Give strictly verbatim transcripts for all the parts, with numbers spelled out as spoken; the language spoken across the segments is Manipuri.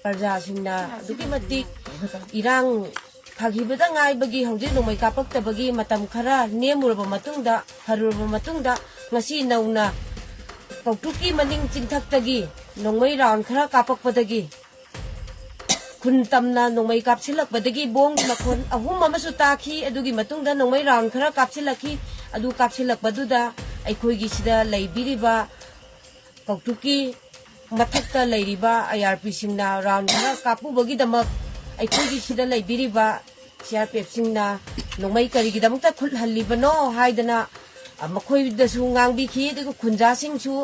ꯄ꯭ꯔꯖꯥꯁꯤꯡꯅ ꯑꯗꯨꯛꯀꯤ ꯃꯇꯤꯛ ꯏꯔꯥꯡ ꯐꯈꯤꯕꯗ ꯉꯥꯏꯕꯒꯤ ꯍꯧꯖꯤꯛ ꯅꯣꯡꯃꯩ ꯀꯥꯞꯄꯛꯇꯕꯒꯤ ꯃꯇꯝ ꯈꯔ ꯅꯦꯝꯃꯨꯔꯕ ꯃꯇꯨꯡꯗ, ꯐꯔꯨꯔꯕ ꯃꯇꯨꯡꯗ, ꯉꯁꯤ ꯅꯧꯅ ꯀꯧꯇ꯭ꯔꯨꯛꯀꯤ ꯃꯅꯤꯡ ꯆꯤꯡꯊꯛꯇꯒꯤ ꯅꯣꯡꯃꯩ ꯔꯥꯎꯟ ꯈꯔ ꯀꯥꯞꯄꯛꯄꯗꯒꯤ, ꯈꯨꯟ ꯇꯝꯅ ꯅꯣꯡꯃꯩ ꯀꯥꯞꯁꯤꯜꯂꯛꯄꯗꯒꯤ ꯕꯣꯝꯒꯤ ꯃꯈꯣꯟ ꯑꯍꯨꯝ ꯑꯃꯁꯨ ꯇꯥꯈꯤ꯫ ꯑꯗꯨꯒꯤ ꯃꯇꯨꯡꯗ ꯅꯣꯡꯃꯩ ꯔꯥꯎꯟ ꯈꯔ ꯀꯥꯞꯁꯤꯜꯂꯛꯈꯤ꯫ ꯑꯗꯨ ꯀꯥꯞꯁꯤꯜꯂꯛꯄꯗꯨꯗ ꯑꯩꯈꯣꯏꯒꯤ ꯁꯤꯗ ꯂꯩꯕꯤꯔꯤꯕ ꯀꯧꯇ꯭ꯔꯨꯛꯀꯤ ꯃꯊꯛꯇ ꯂꯩꯔꯤꯕ ꯑꯥꯏ ꯑꯥꯔ ꯄꯤꯁꯤꯡꯅ ꯔꯥꯎꯟ ꯈꯔ ꯀꯥꯞꯄꯨꯕꯒꯤꯗꯃꯛ ꯑꯩꯈꯣꯏꯒꯤ ꯁꯤꯗ ꯂꯩꯕꯤꯔꯤꯕ ꯁꯤ ꯑꯥꯔ ꯄꯤ ꯑꯦꯐꯁꯤꯡꯅ ꯅꯣꯡꯃꯩ ꯀꯔꯤꯒꯤꯗꯃꯛꯇ ꯈꯨꯠ ꯍꯜꯂꯤꯕꯅꯣ ꯍꯥꯏꯗꯅ, ꯑ, ꯃꯈꯣꯏꯗꯁꯨ ꯉꯥꯡꯕꯤꯈꯤ꯫ ꯑꯗꯨꯒ ꯈꯨꯟꯖꯥꯁꯤꯡꯁꯨ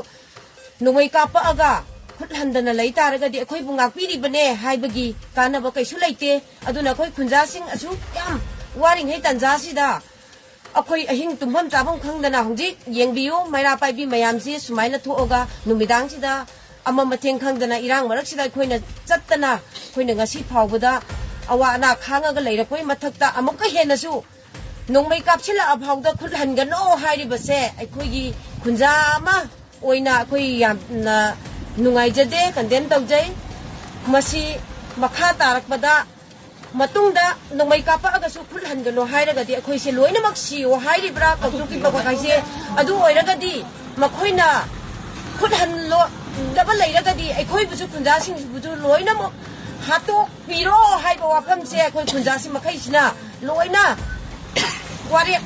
ꯅꯣꯡꯃꯩ ꯀꯥꯞꯄꯛꯑꯒ ꯈꯨꯠ ꯍꯟꯗꯅ ꯂꯩ ꯇꯥꯔꯒꯗꯤ ꯑꯩꯈꯣꯏꯕꯨ ꯉꯥꯛꯄꯤꯔꯤꯕꯅꯦ ꯍꯥꯏꯕꯒꯤ ꯀꯥꯟꯅꯕ ꯀꯩꯁꯨ ꯂꯩꯇꯦ꯫ ꯑꯗꯨꯅ ꯑꯩꯈꯣꯏ ꯈꯨꯟꯖꯥꯁꯤꯡ ꯑꯁꯨꯛ ꯌꯥꯝ ꯋꯥꯔꯤꯉꯩ ꯇꯥꯟꯖꯥꯁꯤꯗ ꯑꯩꯈꯣꯏ ꯑꯍꯤꯡ ꯇꯨꯝꯐꯝ ꯆꯥꯐꯝ ꯈꯪꯗꯅ, ꯍꯧꯖꯤꯛ ꯌꯦꯡꯕꯤꯌꯨ, ꯃꯩꯔꯥ ꯄꯥꯏꯕꯤ ꯃꯌꯥꯝꯁꯤ ꯁꯨꯃꯥꯏꯅ ꯊꯣꯛꯑꯒ ꯅꯨꯃꯤꯗꯥꯡꯁꯤꯗ ꯑꯃ ꯃꯊꯦꯡ ꯈꯪꯗꯅ, ꯏꯔꯥꯡ ꯃꯔꯛꯁꯤꯗ ꯑꯩꯈꯣꯏꯅ ꯆꯠꯇꯅ, ꯑꯩꯈꯣꯏꯅ ꯉꯁꯤ ꯐꯥꯎꯕꯗ ꯑꯋꯥ ꯑꯅꯥ ꯈꯥꯡꯉꯒ ꯂꯩꯔꯛꯄꯒꯤ ꯃꯊꯛꯇ ꯑꯃꯨꯛꯀ ꯍꯦꯟꯅꯁꯨ ꯅꯣꯡꯃꯩ ꯀꯥꯞꯁꯤꯜꯂꯛꯑ ꯐꯥꯎꯗ ꯈꯨꯠ ꯍꯟꯒꯅꯣ ꯍꯥꯏꯔꯤꯕꯁꯦ ꯑꯩꯈꯣꯏꯒꯤ ꯈꯨꯟꯖꯥ ꯑꯃ ꯑꯣꯏꯅ ꯑꯩꯈꯣꯏ ꯌꯥꯝꯅ ꯅꯨꯡꯉꯥꯏꯖꯗꯦ, ꯀꯟꯗꯦꯝ ꯇꯧꯖꯩ꯫ ꯃꯁꯤ ꯃꯈꯥ ꯇꯥꯔꯛꯄꯗ ꯃꯇꯨꯡꯗ ꯅꯣꯡꯃꯩ ꯀꯥꯞꯄꯛꯑꯒꯁꯨ ꯈꯨꯠ ꯍꯟꯒꯅꯣ ꯍꯥꯏꯔꯒꯗꯤ ꯑꯩꯈꯣꯏꯁꯦ ꯂꯣꯏꯅꯃꯛ ꯁꯤꯌꯣ ꯍꯥꯏꯔꯤꯕ꯭ꯔꯥ ꯀꯧꯇ꯭ꯔꯨꯛꯀꯤ ꯃꯀꯣꯛ ꯍꯥꯏꯁꯦ? ꯑꯗꯨ ꯑꯣꯏꯔꯒꯗꯤ ꯃꯈꯣꯏꯅ ꯈꯨꯠ ꯍꯜꯂꯣꯗꯕ ꯂꯩꯔꯒꯗꯤ ꯑꯩꯈꯣꯏꯕꯨꯁꯨ, ꯈꯨꯟꯖꯥꯁꯤꯡꯕꯨꯁꯨ ꯂꯣꯏꯅꯃꯛ ꯍꯥꯠꯇꯣꯛꯄꯤꯔꯣ ꯍꯥꯏꯕ ꯋꯥꯐꯝꯁꯦ ꯑꯩꯈꯣꯏ ꯈꯨꯟꯖꯥꯁꯤ ꯃꯈꯩꯁꯤꯅ ꯂꯣꯏꯅ ꯋꯥꯔꯦꯞ